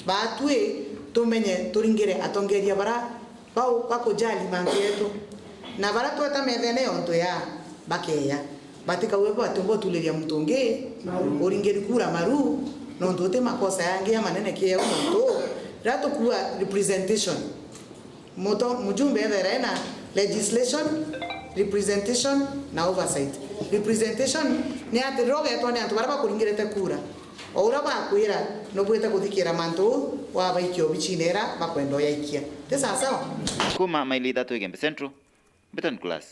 Baatwi tumenye turingire atongeria bara bau bakujali mantu yetu. Na bara tweta methene yontu ya bakeya. Batikaue batu botuliria muntu ungi uringiri kura maru, nontu uti makosa yangi ya manene kieu nontu riria tukua representation, muto-, mujumbe ethera ena legislation, representation na oversight. Representation ni ati riria ugetwa ni antu baria bakuringirite kura, o uria bakwira, nubwite kuthikira mantu uu, wabaikia obicine iria bakwenda uyaikia. Ti sawasawa? Kuma maili ithatu Igembe Central, Mbitan Class,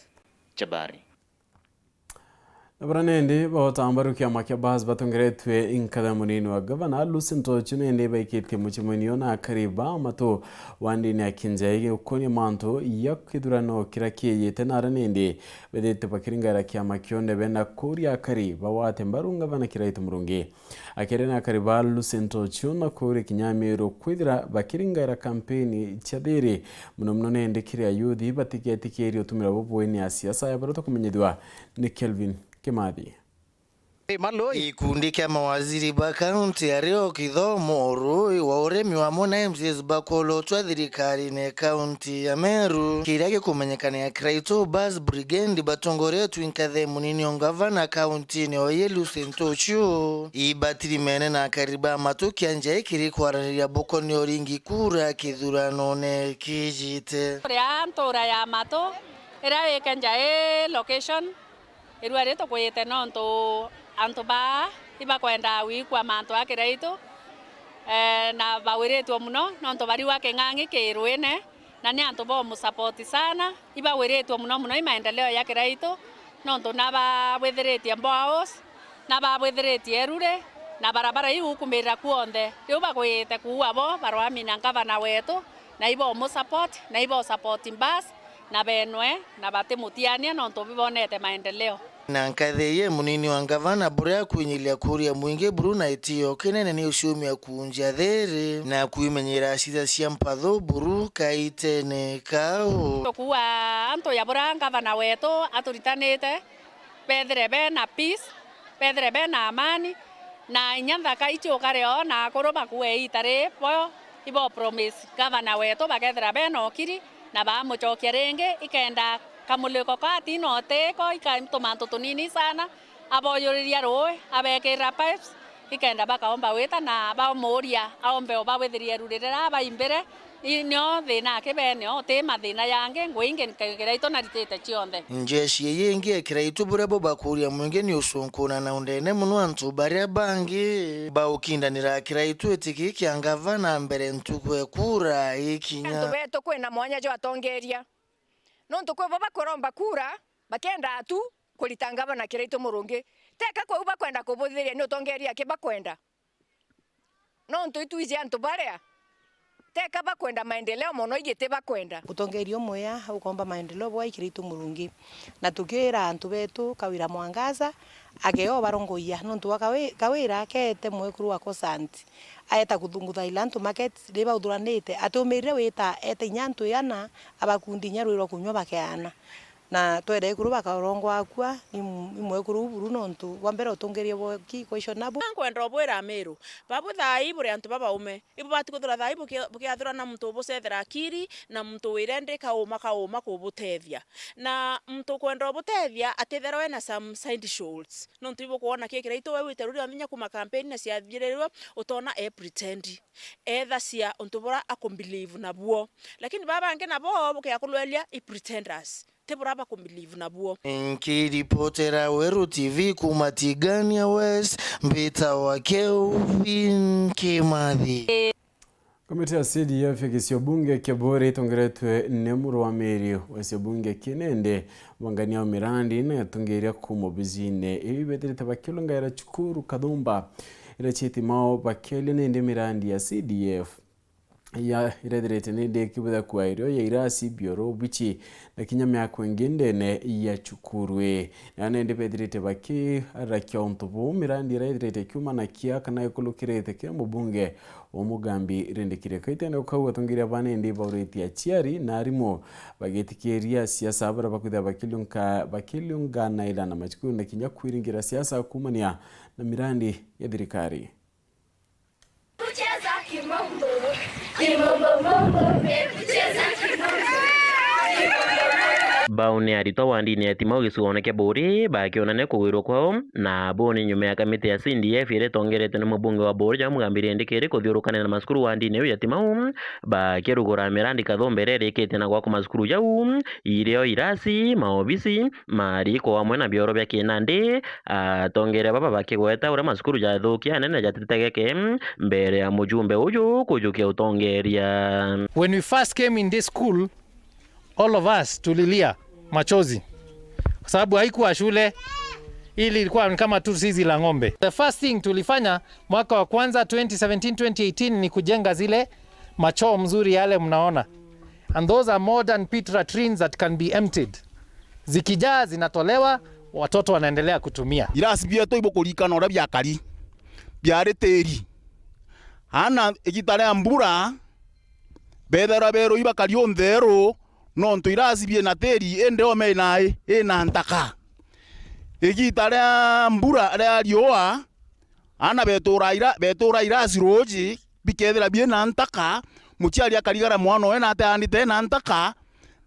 Chabari. Na bara nindi baota mbaru kiama kia Bas batongeretwe inkatha munini wa gavana Lucy Ntochu nindi baikitie mucemanio na akari ba matu wa ndini ya Kinjai gukonia mantu ya kithurano kiria kiijite na ara nindi bethite bakiringaira kiama kionde benda kuria akari bagwate mbaru ngavana Kiraitu Murungi. Akiaria na akari ba Lucy Ntochu na kuria kinya Amiru kwithira bakiringaira kampeni cia thiri, muno muno nindi kiri ayuthi batigetikirie utumira bubui ni ya siasa ya baria tukumenyithua ni Kelvin Kimathi. Gikundi kia mawaziri ba kaunti ario kithomo, urui wa urimi wamwe na M C As bakolotwa thirikarine kaunti ya Meru, kiria gikumenyekana ya Kiraitu Bus Brigade batongoretwe inkathe munini o ngavana kauntine oye Lucy Ntochu, ibatirimene na akari ba matu kia Njai kiri kwaraniria bukoni uringi kura kithuranone kijite. Ria ntura ya matu iria ike Njai location, irua ritukwite nontu antu baa ibakwenda gwikua mantu a Kiraitu, eh, na bawiritwe muno nontu bariua king'ang'i ki ruine, na ni antu bomusapoti sana. Ibawiritwe muno muno i maendeleo ya Kiraitu, nontu nababwithiritie boreholes, nababwithiritie eruri, na barabara iu ukumirira kuonthe. Riu bagwite kuua bo, barwamina ngavana wetu, na ibomusapoti, na ibosapoti Bas, na benwe, na batimutiania nontu bibonete maendeleo. Na nkathi iye munini wa ngavana buria akwinyiria kuria mwingi buru na itio kinene ni uciumia kunjia thiri na kwimenyera ciitha cia mpathu buru kaitene kau. Tukuua antu ya buria ngavana wetu aturitanite, bethire bena peace, bethire bena amani, na inya nthaka iciukare o na akuru bakue iita ri bo ibo promise ngavana wetu bakethira bena ukiri na bamucokia ringi, ikenda kamuliko ka tino tiko, ika tuntu tunini sana, aboyuriria rui, abekirira pipes, ikenda bakaomba wita na bamuuria aombe ubawithirie eruri riria abaimbire. I nio thina aki bene, uti mathina yangi, ngui ingi Kiraitu naritite cionthe. Njeshi iyi ingi ya Kiraitu buria bubakuria mwingi ni ucunkuna na undene muno antu baria bangi baukindanira Kiraitu iti kii kia ngavana mbere ntuku e kura ikinya. Antu betu kwina mwanya jwa atongeria. Nontu kwi bo bakuromba kura, bakenda tu kurita ngavana Kiraitu Murungi. Teka kwou bakwenda kubuthiria ni utongeria aki bakwenda. Nontu itwiji antu baria teka bakwenda maendeleo mono, iji ti bakwenda. Utongeria umwea ukomba maendeleo bwa Kiraitu Murungi. Na tukiira antu betu Kawira Mwangaza, ageo barongoia, nontu wa Kawi-, Kawira akeete mwekuru wa Cosant, aeta kuthungutha ila antu market, riria bauthuranite, atiumirire wita, eeta inya antu iana, abakundi inya rwi rwa kunywa bakeana. Na twere ekuru bakarongoa akua, ni m-, ni mwekuru u buru nontu bwa mbere utongeria bwa ki questionable. Nkwenda ubwira Amiru, babu thaa ii buri antu babaume, ibubati kuthura thaa ii buki-, bukiathura na muntu ubucethera akiri, na muntu wire ndi kauma kauma kubutethia. Na muntu ukwenda ubutethia, atitherwe na some side shoals. Nontu ibukwona ki Kiraitu we wite ruri onthe inya kuma campaign na ciathirirwe, utona e pretend. Etha cia untu bura akubelieve nabuo. Lakini baba bangi nabo bukiakulwelia i pretenders. Ti bura bakubelieve nabuo. Nkiripotera Weru T V kuma Tigania West, mbitawa Kelvin Kimathi. Komiti ya C D F ya gisio bunge kia Buuri itongeretwe ni murwamiri wa gisio bunge kinende bangania mirandi na yatungiria kuma obisine iu ibethirite bakilungaira cukuru Kathumba iria ciitimao bakelia nindi mirandi ya C D F ya irethirite nindi ikibutha kuairio ya irasi bioro bichi na kinya miako ingi ndene ya cukuru ii. Na nindi bethirite bakirakia untu buu, mirandi iria ithirite ikiumanakia kana ikurukirite kiri mubunge wa Mugambi Rindikiri. Kaitene kau atongeria ba nindi bauritie aciari na arimu bagitikiria siasa baria bakwithira bakiliunka-, bakiliunganaira na macukuru na kinya kwiringira siasa kuumania na mirandi ya thirikari. Kucheza kimombo. Kimombo, mombo, baby, cheza kimombo. Bau ni aritwa wa ndini ya Timau gicigoone kia Buuri bakionania kugwirwa kwao, na buu ni nyuma ya kamiti ya C D F iria itongeretwe ni mubunge wa Buuri Joe Mugambi Rindikiri kuthiurukania na macukuru wa ndini iu ya Timau bakirugura mirandi Kathumba iria irikite na gwakwa macukuru jau, irio, irasi, maobisi, mariko amwe na bioro bia kinandi. Atongeria baba bakigweta uria macukuru jathukia anene jatitegeke mbere ya mujumbe uju kujukia utongeria. When we first came in this school, all of us tulilia machozi kwa sababu haikuwa shule, ili ilikuwa ni kama tu zizi la ng'ombe. The first thing tulifanya mwaka wa kwanza twenty seventeen, twenty eighteen ni kujenga zile machoo mzuri yale mnaona. And those are modern pit latrines that can be emptied. Zikijaa zinatolewa, watoto wanaendelea kutumia. Irasi bietu ibukurikana uria biakari, biari tiri. Ana igita ria mbura, bethairwa berui bakari untheru, nontu irasi biena tiri, indi ome ina, ina ntaka. Igita ria mbura ria riua, ana betura ira-, betura irasi ruuji, bikethira biena ntaka, muciari akarigara mwana owe na ateandite ena ntaka,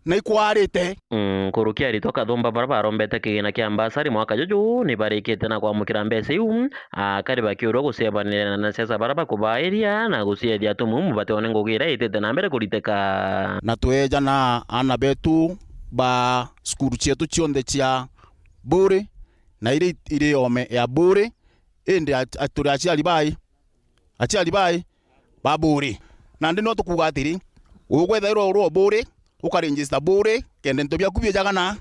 na ikwarite. Mm, nkuruki aritwa Kathumba baria barombete kigina kia mbasari mwaka juju ni barikite na kwamukira mbeca iu, akari bakiurwa gucebanira na siasa baria bakubairia na guciethia atumumu batione ngugi iria itite na mbere kuriteka. Na tweja na ana betu ba cukuru cietu cionthe cia Buuri na iria iri ome ya Buuri, indi a-, a-, turi aciari bai, aciari bai ba Buuri. Nandi no tukuuga atiri, ugwethairwa uri o Buuri, ukaregister Buuri, kenda into biaku biejaga na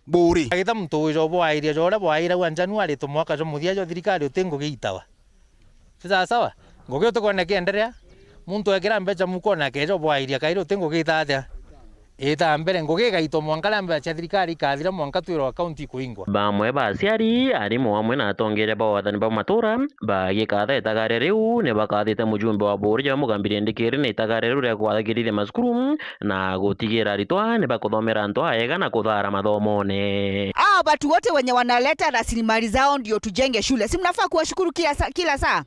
Buuri. Agita muntu ujo bwairia jo uria bwairagwa Januari, tumwaka jwa muthia jwa thirikari uti ngugi itawa. Ti sawa sawa? Ngugi utikwona ikienderea, muntu ekira mbeca mukone akeja bwairia kairi uti ngugi ita atia? Ita mbere, ngugi igaitwa mwanka riria mbeca cia thirikari ikathira, mwanka twirwa akaunti ikuingwa. Bamwe ba aciari, arimu amwe na atongeria ba wathani ba matura bagikatha itagaria riu ni bakathite mujumbe wa Buuri Joe Mugambi Rindikiri na itagaria riu ria kwathagirithia macukuru na gutigira aritwa ni bakuthomera antu aega na kuthara mathomone. Hawa watu wote wenye wanaleta rasilimali zao ndio tujenge shule, si mnafaa kuwashukuru kila sa-, kila saa?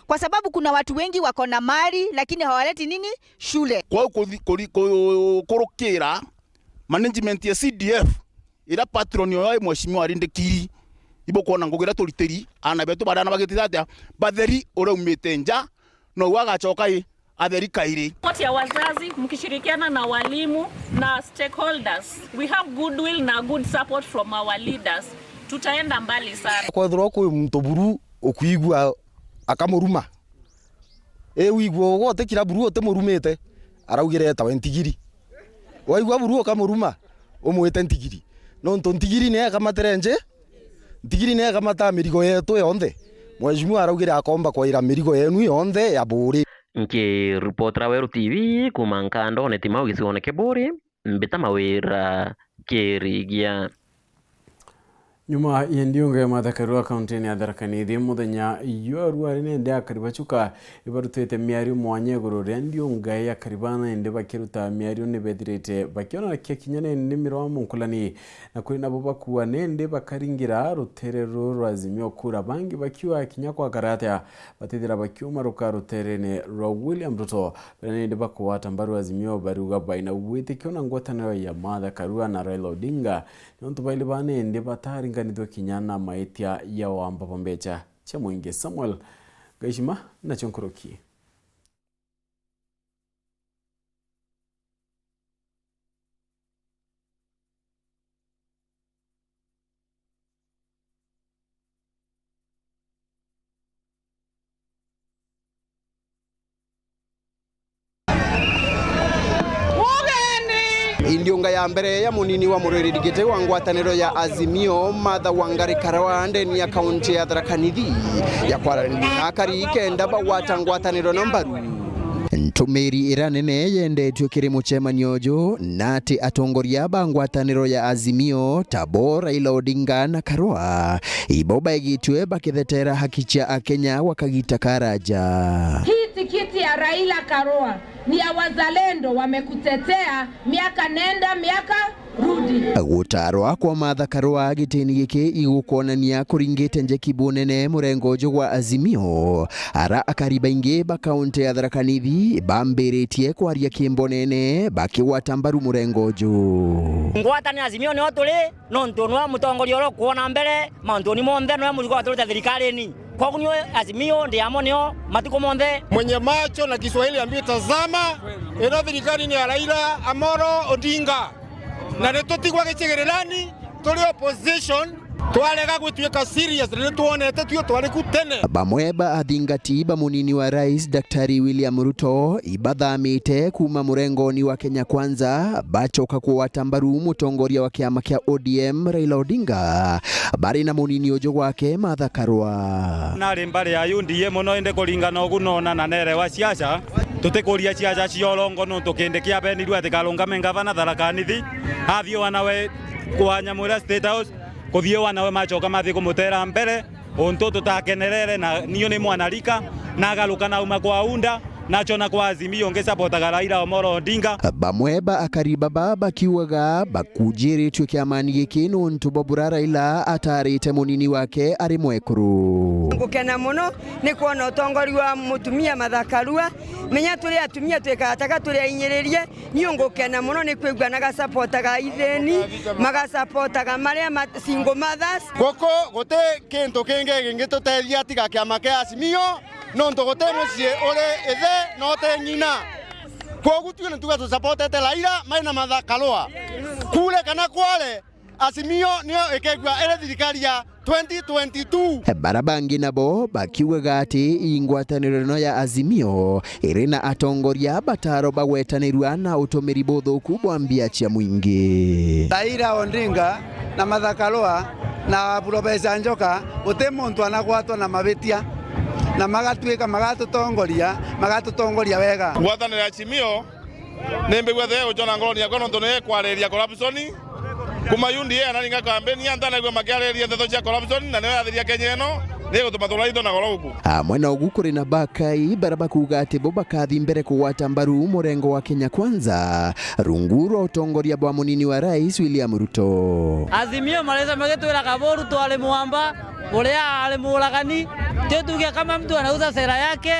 Kwa sababu kuna watu wengi wako na mali lakini hawaleti nini? Shule. Kwou kuthi-, kuri-, ku-, kurukira management ya C D F, ira patron oyo e Mheshimiwa Rindikiri, ibukwona ngugi iria turitiri ana betu baria ana bagitite atia, batheri uria umite nja, nou agacoka i atheri kairi. Support ya wazazi, mkishirikiana na walimu na stakeholders, we have goodwill na good support from our leaders, tutaenda mbali sana. Kwethirwa kwi muntu buru ukwigua akamuruma, i wigua ugwe utikira buru utimurumite, araugire etawe ntigiri. Waigua buru ukamuruma, umwite ntigiri. Nontu ntigiri niyo ekamatire nji, ntigiri niyo ekamataa mirigo yetu yonthe. Mheshimiwa araugire akomba kwaira mirigo yenu yonthe ya Buuri. Nkiripotera Weru T V kuuma Nkandone Timau gicigoone kia Buuri, mbita Mawira Kirigia. Nyuma ya ndiunga ya Martha Karua kaunti-ini ya Tharaka Nithi, muthenya jwa ruari nende akari ba Chuka ibarutite miario mwanya iguru ria ndiunga ya Karibana, indi bakiruta miario ni bethirite bakionanakia kinya nindi mirwa munkulani, na kuri nabo bakua nindi bakaringira rutere ruru rwa Azimio Kura, bangi bakiuga kinya kwakara atia batithira bakiumaruka ruterene rwa William Ruto. Baria nindi bakugwata mbaru Azimio bariuga baina witikio na ngwataniro ya Martha Karua na Raila Odinga, nontu bairi baa nindi bataringanithua kinya na maitia ya wamba bwa mbecha cia mwingi. Samuel Gaishima nacio nkuruki. Ndiunga ya mbere ya munini wa murwiriri giti wa ngwataniro ya Azimio, Martha Wangari Karua, ndeni ya kaunti ya Tharaka Nithi, ya kwaraniria na akari kenda bagwata ngwataniro na mbaru. Ntumiri iria nene yendetue kiri mucemanio uju na ati atongoria ba ngwataniro ya Azimio, tabo Raila Odinga na Karua, ibo baigitue bakithetera haki cia Akenya gwa kagita karaja. Hii tikiti ya Raila Karua ni ya wazalendo, wamekutetea miaka nenda, miaka rudi. Gutarwa kwa Martha Karua gitini giki igukwonania kuringite njeki bunene murengo uju gwa Azimio, ara akari baingi ba kaunti ya Tharaka Nithi bambiritie kwaria kimbonene bakigwata mbaru murengo uju. Ngwataniro ya Azimio nio turi, nontu nwe mutongoria uria ukwona mbere mauntuni monthe, nwe mucigo waturite thirikarine. Koguo niu Azimio ndi amo nio matuku monthe. Mwenye macho na Kiswahili ambiwe tazama, ino thirikari ni ya Raila Amolo Odinga. Na ni tutigwa gicigirirani, turi opposition, twarega gwituika serious, ni twonete tuo twari ku tene. Bamwe ba athingati ba munini wa rais, Daktari William Ruto, ibathamite kuuma murengoni wa Kenya Kwanza, bacoka kugwata mbaru mutongoria wa kiama kia O D M, Raila Odinga, bari na munini uju gwake, Martha Karua. Nari mbari ya U D A mono, indi kuringana ugu nona na nerewa siasa, tutikuria siasa cia urongo, nontu kindi kiabenirue ati karungame ngavana Tharaka Nithi, athiuwa nawe kwa nyamu iria State House, kuthiuwa nawe macoka mathi kumutera mbere, untu tutakenerere, na niu ni mwana rika, nagaruka nauma kwa UDA, nachona kwa Azimio ngisapotaga Raila Omolo Odinga. Bamwe ba akari baba bakiugaga bakujiritue kiamani giki nontu bwa bura Raila atarite munini wake ari mwekuru. Ngukena mono ni kwona utongoria wa mutumia Martha Karua. Menya turi atumia twikataka turi ainyiririe, ni ngukena mono ni kwigua na gasapotaga ithini, magasapotaga maria ma-, single mothers. Guku guti kintu kingi gingitutethia tiga kiama kia Azimio, nontu guti mucii uri ithe na uti ng'ina. Kwogu tui ni tuga tusapotete Raila mai na Martha Karua. Kure kana kware, Azimio nio ikegua iri thirikari ya twenty twenty-two. Bara bangi nabo bakiugaga ati ii ngwataniro ino ya Azimio iri na atongoria bataro bagwetanirua na utumiri buthuku bwa mbia cia mwingi. Raila Odinga na Martha Karua na Professor Njoka, guti muntu anagwatwa na mabitia, na magatuika magatutongoria, magatutongoria wega. Ngwataniro ya Azimio ni mbigua the ucona ngoroni yakwa, nontu ni kwariria corruption. Kuma U D A anaringa kampeni, antanagua makiariria ndeto cia corruption, na niyo yathiria Kenya ino, ni gutuma turaitwa na goro guku. Amwe na ugu kuri na bakai bara bakuga ati bo bakathi mbere kugwata mbaru murengo wa Kenya Kwanza, rungu rwa utongoria bwa munini wa rais William Ruto. Azimio marisa magitwira Kaburu twari mwamba, uria ari muragani, tio tuge kama mtu anauza sera yake,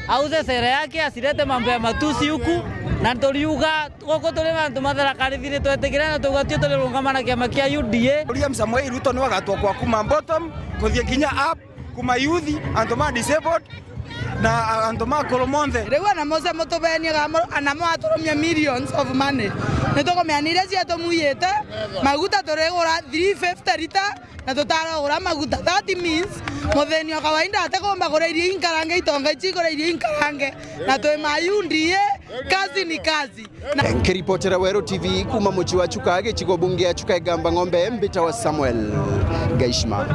auze sera yake, asilete mambo ya matusi huku, na turiuga guku turi na antu matharakarithiri twetikire na tugatio turirungama na kiama kia U D A. William Samoei Ruto niwe agatwa kwa kuma bottom kuthie kinya up, kuma youth, antu ma disabled, na antu ma akuru monthe. Riu ana Mose mutubenie ga mo-, ana mwaturumia millions of money. Nitukumenya ni iria ciatumuyite, maguta turigura three fifty liter, na tutaragura maguta. That means, mutheni wa kawaida atikumba kuria irio inkarange, itonga ici ikuria irio inkarange, na twi ma U D A, kazi ni kazi. Na nkiripotera Weru T V kuma mucii wa Chuka, gicigo bunge ya Chuka Igamba Ng'ombe, mbitawa Samuel Gaishima.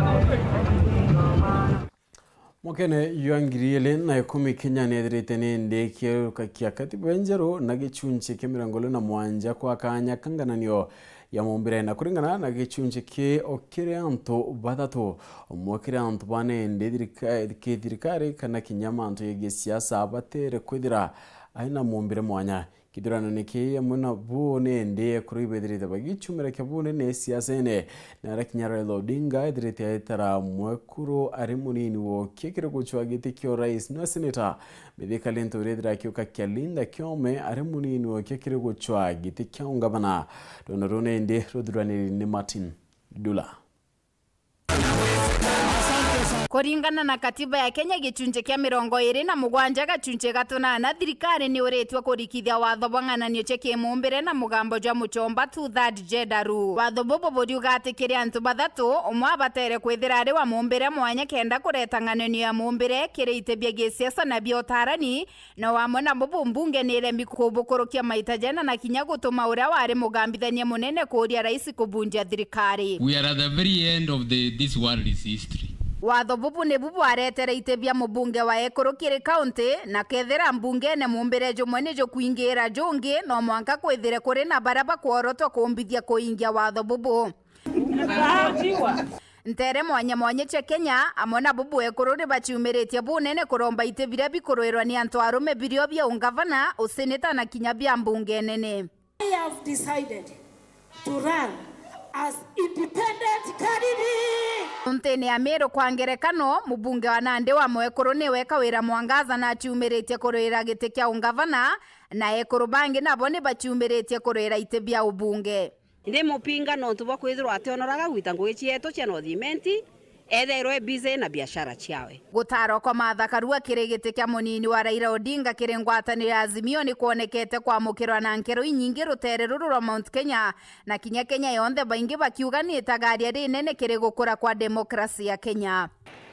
Mwakene jwa ngiri igiri na ikumi, Kenya ni ethirite ni indi kieruka kia katiba injeru na gichunchi kia mirongo iri na mwanja kwa kanya ka ngananio ya mumbire, na kuringana na gichunchi ki, o kiri antu bathatu, umwe kiri antu bane indi thirika-, ki thirikari kana kinya mantu ya gisiasa batere kwithira aina mumbire mwanya. Kithurano ni kii amwe na buu ni indi ekuru ibethirite bagichumira kia buu ni siasene, na ara kinya Raila Odinga ethirite aitara mwekuru ari munini wokie kiri gucwa giti kia urais na seneta. Mithika Linturi ethira akiuka kia Linda Kiome ari munini wokie kiri gucwa giti kia ungavana. Rwendo ruu ni indi ruthuraniri ni Martin Dula. Kuringana na katiba ya Kenya gicunci kia mirongo iri na mugwanja gacunci ga tunana, thirikari ni uritwe kurikithia watho bwa ng'ananio cia kimumbire na mugambo jwa muchomba, two-third gender rule. Watho bubu buriuga ati kiri antu bathatu, umwe abatere kwithira ari wa mumbire mwanya kenda kureta ng'ananio ya mumbire kiri iti bia gisiasa na bia utarani, no amwe na bubu mbunge ni iremi kubukurukia maita jena na kinya gutuma uria wari mugambithania munene kuuria rais kubunjia thirikari. We are at the very end of the, this world's history. Watho bubu nibu bwaretere iti bia mubunge wa ekuru kiri kaunti, na kethira mbungene mumbire jumwe ni jukwingiira jungi, no mwanka kwithire kuri na baria bakworotwa kumbithia kuingia watho bubu. Ntere mwanya mwanya cia Kenya, amwe na bubu ekuru ni baciumiritie bunene kuromba iti biria bikurwirwa ni antu arume birio bia ungavana, useneta na kinya bia mbunge nene. I have decided to run as independent candidate. Nthini ya Meru kwa ngerekano, mubunge wa Nandi wa mwekuru niwe Kawira Mwangaza na aciumiritie kurwira giti kia ungavana, na ekuru bangi nabo ni baciumiritie kurwira iti bia ubunge. Ndi mupinga nontu bwa kwithirwa ationoraga gwita ngugi cietu cia North Imenti, ethairwe e busy na biashara ciawe. Gutaarwa kwa Martha Karua kiri giti kia munini wa Raila Odinga kiri ngwataniro ya Azimio ni kwonekete kwamukirwa na nkero inyingi rutere ruru rwa Mount Kenya, na kinya Kenya yonthe, baingi bakiuga ni itagaria rinene kiri gukura kwa demokrasi ya Kenya.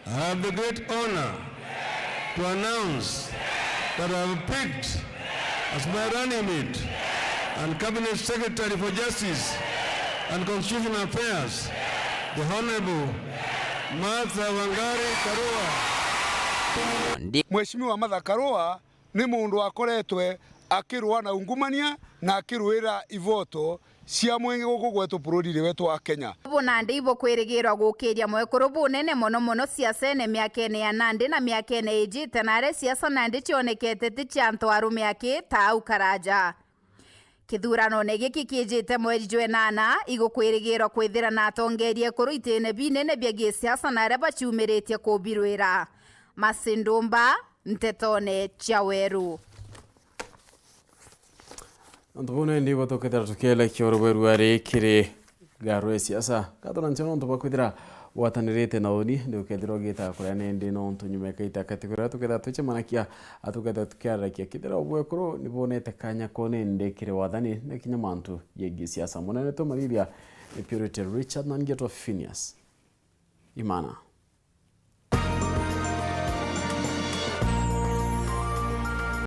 I have the great honor to announce that I have picked as my running mate and Cabinet Secretary for Justice and Constitutional Affairs, the Honorable Martha Wangari Karua. Mheshimiwa Martha Karua ni mundu akoretwe akirua na ungumania na akiruira ivoto cia mwingi guku gwetu bururiri wetu wa Kenya. Bunandi ibukwirigirwa gukiria mwekuru bunene mono mono siasene miakene ya nandi na miakene ijite, na aria siasa nandi cionekete ti cia antu arume aki ta au karaja. Kithuranone giki kijite mweri jwa inana, igukwirigirwa kwithira na atongeria ekuru itine binene bia gisiasa na aria baciumiritie kubirwira. Masindumba, ntetone cia Weru. Nontu buu nindi ibo tukethira tukielekia urubweru ari kiri ngaru ya siasa. Ngatho na nchao nontu bwa kwithira gwatanirite na uni, ndi ukethirwa ugita kuria nindi nontu nyuma ya kaita kati kuria tukethira twicemanakia, tukethira tukiarakia. Kethira ubwekuru ni bonete kanya ko nindi kiri wathani na kinya mantu yegi siasa. Munene tu Mariria ni Purity Richard na ngetwa Phineas Imana.